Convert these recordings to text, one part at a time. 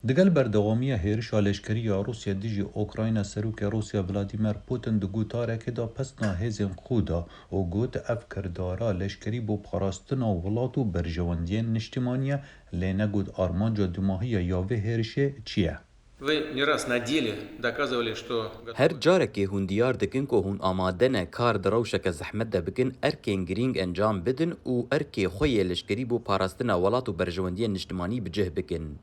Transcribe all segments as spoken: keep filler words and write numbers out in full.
Digel berdewamiya hêrişa leşkerî ya Rûsya dijî Ukrayna, Serokê Rûsya Vladimir Putin di gotarekê de pesna hêzên xwe da û got, ev kirdara leşkerî bo parastina welat û berjewendiyên niştimanî ye, lê negot armanca dumahiya ya vê hêrişê çi ye. Вы не раз на деле доказывали, что готовы. Her carekê hûn diyar dikin ku hûn amade ne kar di rewşeke zehmet de bikin, erkên girîng encam bidin û erkê xwe yê leşkerî bo parastina welat û berjewendiyên niştimanî bi cih bikin.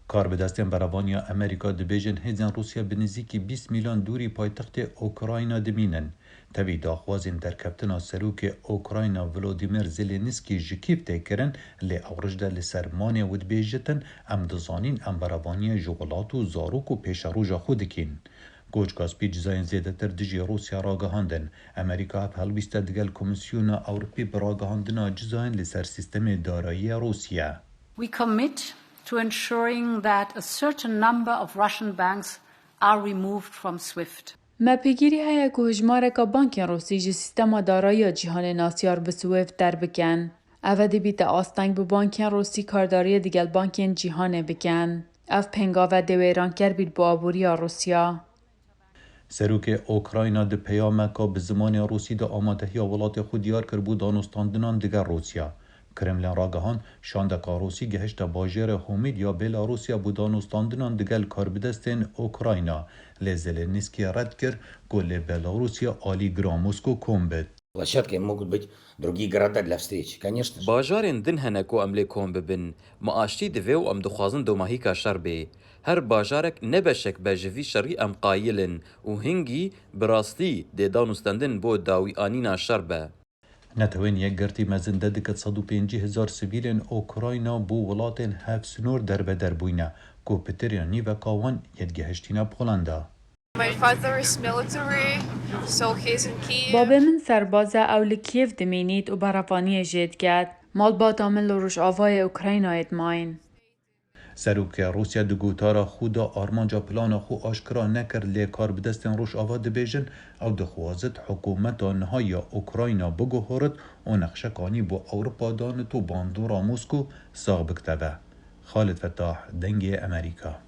Karbidestên berevaniya Amerîka dibêjin hêzên Rûsya bi nizîkî bîst mîlan dûrî paytextê Ukrayna dimînin. Tevî daxwazên derkeftina serokê Ukrayna Volodymyr Zelensky ji Kîv tê kirin, lê ew roj de li ser manê wê dibêjitin, em dizanîn em berevaniyê ji welat û zarok û pêşeroja xwe dikîn. Koçka Spî cizayên zêdetir dijî Rûsya ragihandin. Amerîka ev helwîste digel Komîsyona Ewropî bi ragihandina cizayên li ser sîstemê darayî ya Rûsya. We commit to ensuring that a certain number of Russian banks are removed from SWIFT. Me pêgîrî heye ku hijmareka bankên Rûsî ji sîstema darayî ya cîhanê nasyar bi SWIFT derbikin. Ev ê bîte asteng bi bankên Rûsî kardariyê digel bankên cîhanê bikin. Ev pêngave dê wêranker bît bo aboriya Rûsya. Serokê Ukrayna di peyameka bi zimanê Rûsî de amadehiya welatê xwe diyar kir bo danûstandinan digel Rûsya. Kremlin ragihand, şandeka Rûsî gihişte bajêrê Homîd ya Belarûsya bo danûstandinan digel karbidestên Ukrayna, lê Zelensky red kir ku li Belarûsya alî Gramûsko kom bit. Площадкой могут быть другие города для встречи, конечно же. Bajarên din hene ku em lê kom bibin. Me aştî divê û em dixwazin domahîka şer bê. Her bajarek ne beşek be ji vî şerî em qayil in û hingî bi rastî dê danûstendin bo dawîanîna şer be. Netewên Yekgirtî mezin de diket sed û pêncî hezar sivîlên Ukrayna bo welatên hevsnor derbeder bûyne, ku pitirê nîveka wan yê digihiştîne Polenda. My father is military, so he is in Kyiv. Babê min serbaz e, ew li Kyiv dimînît û berevaniyê jê diket. Malbata min li rojavayê Ukraynayê dimayîn. Serokê Rûsya di gotara xwe de armanca plana xwe aşkera nekir, lê karbidestên Rojava dibêjin, ew dixwazit hikûmeta niha ya Ukrayna biguhorit û nexşekanî bo Ewropa danit û bandora Mosko sax bikiteve. Xalid Fetah, Dengê Amerîka.